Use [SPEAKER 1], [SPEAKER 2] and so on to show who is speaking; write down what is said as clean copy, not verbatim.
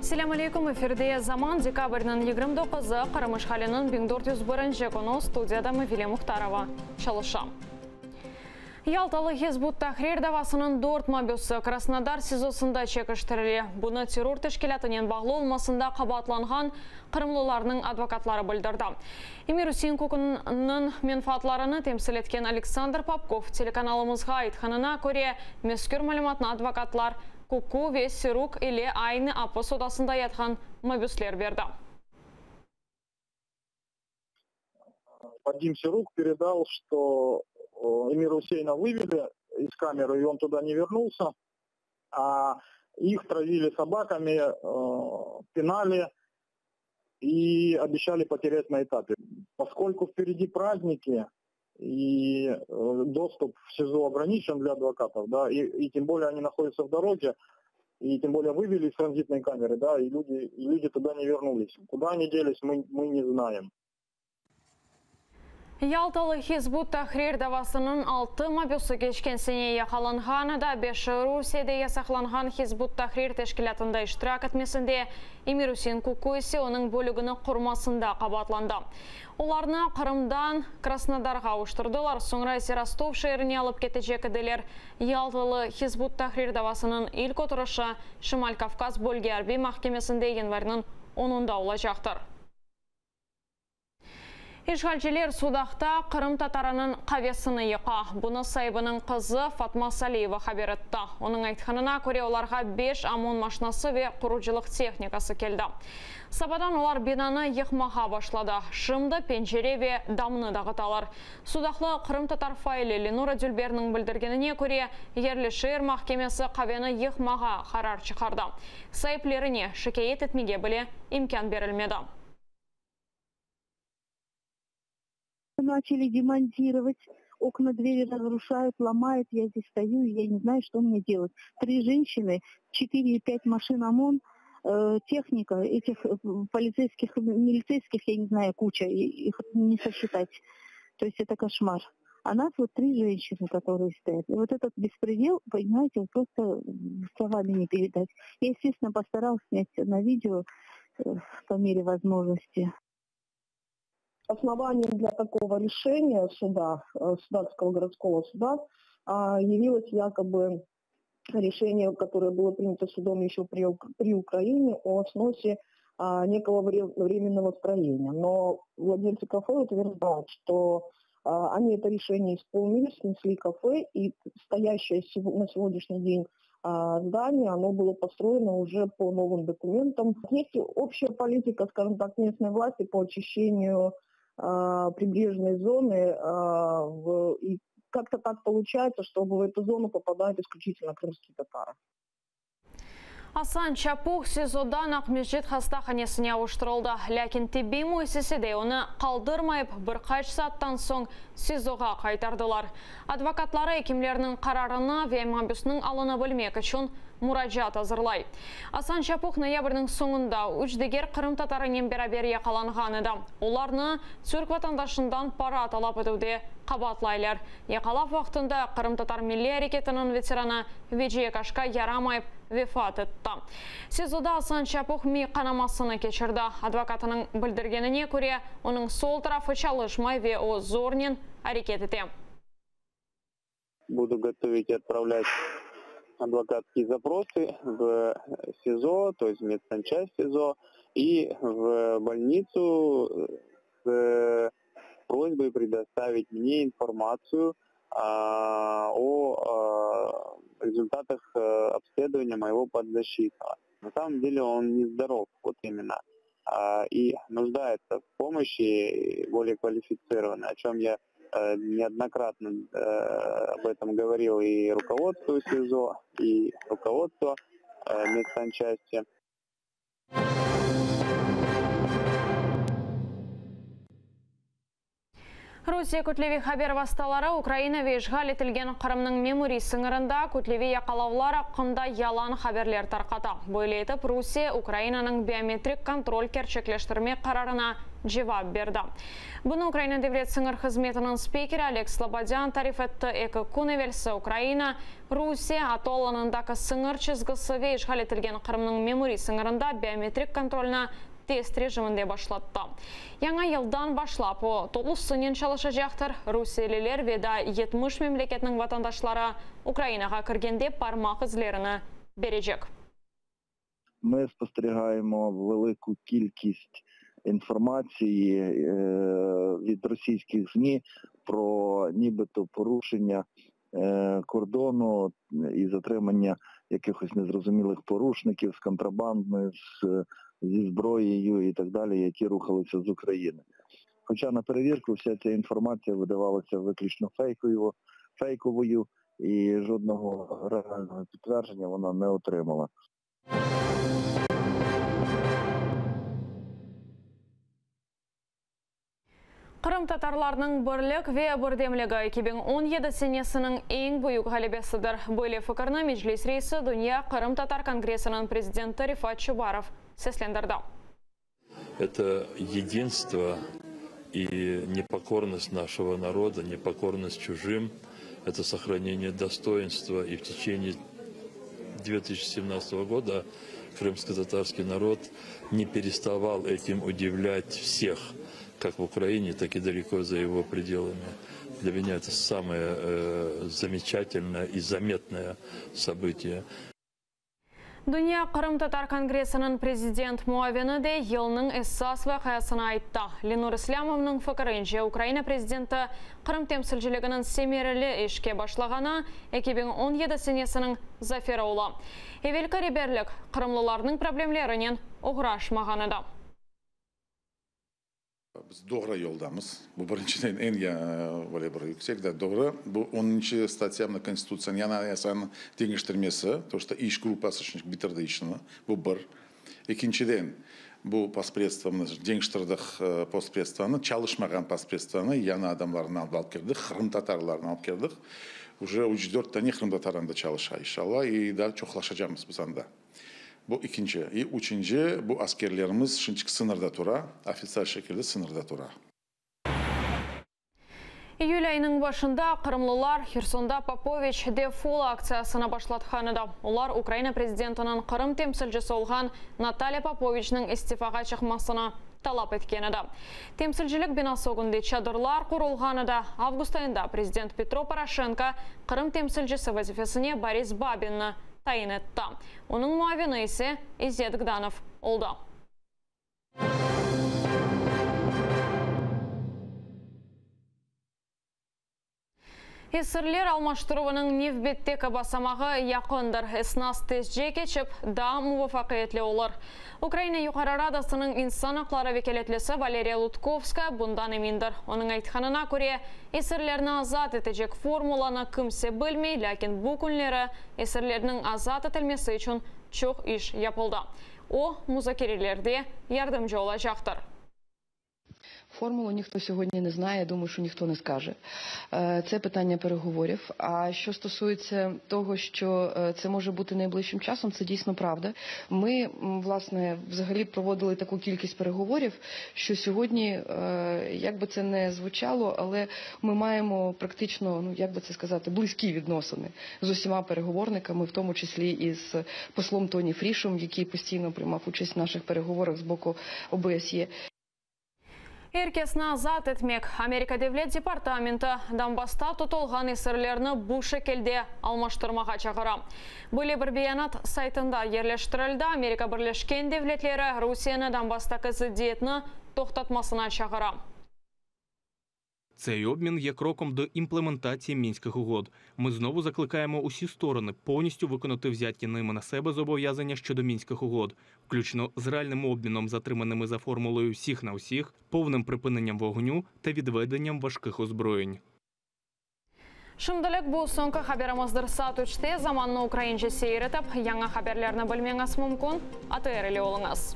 [SPEAKER 1] Selâm aleyküm, efirde Zaman, dekabrniñ 29-ı, Qırım işğaliniñ 1401-nci künü, studiyada Mavile Muhtarova çalışa. Yaltalı Hizb ut-Tahrir davasınıñ dört mabüsi Krasnodar SİZOsında çekiştirile. Bunı terror teşkilâtınen bağlı olmasında qabaatlanğan qırımlılarnıñ advokatları bildirdi. Emir-Üsein Kukunıñ menfaatlarını temsil etken Aleksandr Popkov telekanalımızğa aytqanına köre, mezkür malümatnı advokatlar Kuku ve Siruk ile aynı apis odasında yatqan mabüsler berdi.
[SPEAKER 2] Vadim Siruk peredal, çto Emira Üseina vıveli iz kamerı, i on tuda ne vernulsâ, a ih travili sobakami, pinali i obeşçali poterât na etapе. Poskolku vperedi prazdniki i dostup v SİZO ograniçen dlâ advokatov, da, i tem bolее oni nahodâtsa v doroge, i tem bolее vıveli iz tranzitnoy kamerı, da, i ljudi, i ljudi tuda ne vernulis. Kuda oni delis, mı, mı ne znaem.
[SPEAKER 1] Yaltalı Hizb ut-Tahrir davasınıñ altı mabüsi keçken sene yaqalanğan edi. Beşi Rusiyede yasaqlanğan Hizb ut-Tahrir teşkilâtında iştirak etmesinde, Emir-Üsein Kuku ise onıñ bölügini qurmasında qabaatlandı. Olarnı Qırımdan Krasnodarğa avuştırdılar, soñra ise Rostov şeerine alıp ketecek ediler. Yaltalı Hizb ut-Tahrir davasınıñ ilk oturışı Şimal-Kavkaz bölge arbiy mahkemesinde yanvarniñ onunda olacaqtır. İşğalciler Sudaqta qırımtatarınıñ qavesini yıqa. Bunı saibiniñ qızı Fatma Saliyeva haber etti. Onıñ aytqanına köre, olarğa beş OMON maşinası ve qurucılıq tehnikası keldi. Sabadan olar binanı yıqmağa başladı. Şimdi pencere ve damnı dağıtalar. Sudaqlı qırımtatar faili Lenura Dülberniñ bildirgenine köre, yerli şeer mahkemesi qaveni yıqmağa qarar çıqardı. Saiplerine şikâyet etmege bile imkân berilmedi.
[SPEAKER 3] Начали демонтировать, окна, двери разрушают, ломают. Я здесь стою, и я не знаю, что мне делать. Три женщины, четыре и пять машин ОМОН, техника, этих полицейских, милицейских, я не знаю, куча, их не сосчитать. То есть это кошмар. А нас вот три женщины, которые стоят. И вот этот беспредел, понимаете, вот просто словами не передать. Я, естественно, постаралась снять на видео по мере возможности.
[SPEAKER 4] Основанием для такого решения суда, Судакского городского суда, явилось якобы решение, которое было принято судом еще при, при Украине о сносе некого временного строения. Но владельцы кафе утверждают, что они это решение исполнили, снесли кафе, и стоящее на сегодняшний день здание, оно было построено уже по новым документам. Есть общая политика, скажем так, местной власти по очищению прибрежной зоны, и как-то так получается, что в эту зону попадают исключительно крымские татары.
[SPEAKER 1] Asan Çapuh SİZOdan Aqmescit hastahanesine avuştırıldı. Lâkin tibbiy müessisede onı qaldırmayıp, bir qaç saattan soñ SİZOğa qaytardılar. Advokatları ekimlerniñ qararını ve mabüsniñ alını bilmek içün muracaat azırlay. Asan Çapuh noyabrniñ soñunda üç diger qırımtatarınen beraber yaqalanğan edi. Olarnı türk vatandaşından para talap etüvde qabaatlaylar. Yaqalav vaqtında qırımtatar milliy areketiniñ veteranı Veciye Kaşka yaramayıp vefat etti. SİZOda Asan Çapuh miy qanamasını keçirdi. Advokatınıñ bildirgenine köre, onıñ sol tarafı çalışmay ve o zornen areket ete.
[SPEAKER 5] Budu gotovit i otpravlât advokatskiye zaprosı v SİZO, to est v medsançast SİZO i v bolnitsu s prosboy predostavit mne informatsiyu o rezultatah obsledovaniya moyego podzashitnogo. Na samom dele on nezdorov, vot imenno, i nujdaetsya v pomoshchi bolee kvalifitsirovannoy, o çem ya neodnokratno ob etom govoril i rukovodstvu SİZO, i rukovodstvu medsançasti.
[SPEAKER 1] Rusiye kütleviy haber vastaları Ukraina ve işğal etilgen Qırımnıñ memuriy sıñırında kütleviy yaqalavlar aqqında yalan haberler tarqata. Böyle etip, Rusiye Ukrainanıñ biometrik kontrol kerçekleştirmek qararına cevap berdi. Bunı Ukraina Devlet sıñır hızmetiniñ spikeri Oleg Slobodân tarif etti. Eki kün evelsi Ukraina, Rusiye ATO alanındaki sıñır çizgisi ve işğal etilgen Qırımnıñ memuriy sıñırında biometrik kontrolni test rejiminde başlattı. Yañı yıldan başlap o, tolusınen çalışacaqtır, rusiyeliler ve daa 70 memleketniñ vatandaşları Ukrainağa kirgende parmaq izlerini berecek.
[SPEAKER 6] Ми спостерігаємо велику кількість інформації від російських ЗМІ про нібито порушення кордону і затримання якихось незрозумілих порушників з контрабандною, з, зі зброєю і так далі, які рухалися з України. Хоча на перевірку вся ця інформація видавалася виключно фейковою, фейковою і жодного реального підтвердження вона не отримала.
[SPEAKER 1] Qırımtatarlarnıñ birlik ve birdemligi 2017 senesiniñ eñ büyük ğalebesidir. Böyle fikirni Meclis reisi, Dünya qırımtatar kongressiniñ prezidenti Refat Çubarov seslendirdi.
[SPEAKER 7] Это единство и непокорность нашего народа, непокорность чужим, это сохранение достоинства. И в течение 2017 года крымско-татарский народ не переставал этим удивлять всех, как в Украине, так и далеко за его пределами. Для меня это самое э, замечательное и заметное событие.
[SPEAKER 1] Dünya qırımtatar kongressiniñ prezident muavini de yılnıñ esas vaqiasını ayttı. Lenur İslâmovnıñ fikirince, Ukraina prezidenti Qırım temsilciliginiñ semereli işke başlağanı 2017 senesiniñ zaferi ola. Evelki reberlik qırımlılarnıñ problemlerinen oğraşmağan edi.
[SPEAKER 8] Biz doğru yoldamız. Bu birinciden eñ böyle bir yüksek de doğru. Bu onuncu statya mına Konstitutsiyanıñ, yañı Anayasanıñ deñiştirmesi, to что iş gruppası şimdi bitirdi işini, bu bir. Ekinciden, bu postpredstvo, mına deñiştirdik postpredstvonı, çalışmağan postpredstvonı yañı adamlarnı alıp kirdik, qırımtatarlarnı alıp kirdik. Uje üç, dört tane qırımtatar anda çalışa, inşallah, i daa çoqlaşacamız biz anda. Bu ekinci. I üçünci, bu askerlerimiz şimdiki sıñırda tura, ofitsial şekilde sıñırda tura.
[SPEAKER 1] İyül ayınıñ başında qırımlılar Hersonda Popoviç de-full aktsiyasını başlatqan edi. Olar Ukraina prezidentiniñ Qırım temsilcisi olğan Natalya Popoviçniñ istifağa çıqmasını talap etken edi. Temsilcilik binası ögünde çadırlar qurulğan edi. Avgust ayında prezident Petro Poroşenko Qırım temsilcisi vazifesine Boris Babinni tayin etti. Onıñ muavini ise İzzet Gdanov oldı. Esirler almaştıruvınıñ nevbetteki basamağı yaqındır. Esnas tezce keçip, daa muvafaqiyetli olur. Ukraina Yuqarı Radasınıñ insan aqları vekâletlisi Valeriya Lutkovskaya bundan emindir. Onıñ aytqanına köre, esirlerni azat etecek formulanı kimse bilmey, lâkin bu künleri esirlerniñ azat etilmesi içün çoq iş yapıldı. O, muzakerelerde yardımcı olacaqtır.
[SPEAKER 9] Формулу ніхто сьогодні не знає, я думаю, що ніхто не скаже. Це питання переговорів. А що стосується того, що це може бути найближчим часом, це дійсно правда. Ми, власне, взагалі проводили таку кількість переговорів, що сьогодні, як би це не звучало, але ми маємо практично, ну, як би це сказати, близькі відносини з усіма переговорниками, в тому числі і з послом Тоні Фрішем, який постійно приймав участь в наших переговорах з боку ОБСЄ.
[SPEAKER 1] Er kesni azat etmek, Amerika Devlet departamenti Donbassta tutulğan esirlerni bu şekilde almaştırmağa çağıra. Böyle bir beyanat saytında yerleştirildi. Amerika Birleşken Devletleri Rusiyeni Donbasstaki zıddiyetni toqtatmasına çağıra.
[SPEAKER 10] Цей обмін є кроком до імплементації мінських угод. Ми знову закликаємо усі сторони повністю виконати взяті ними на себе зобов'язання щодо мінських угод, включно з реальним обміном затриманими за формулою всіх на всіх, повним припиненням вогню та відведенням важких озброєнь.
[SPEAKER 1] Şimdilik bu soñki haberimizdir. Saat üçte Zamannı ukraince seyir etip, yañı haberlerni bilmeñiz mümkün. ATR ile oluñız.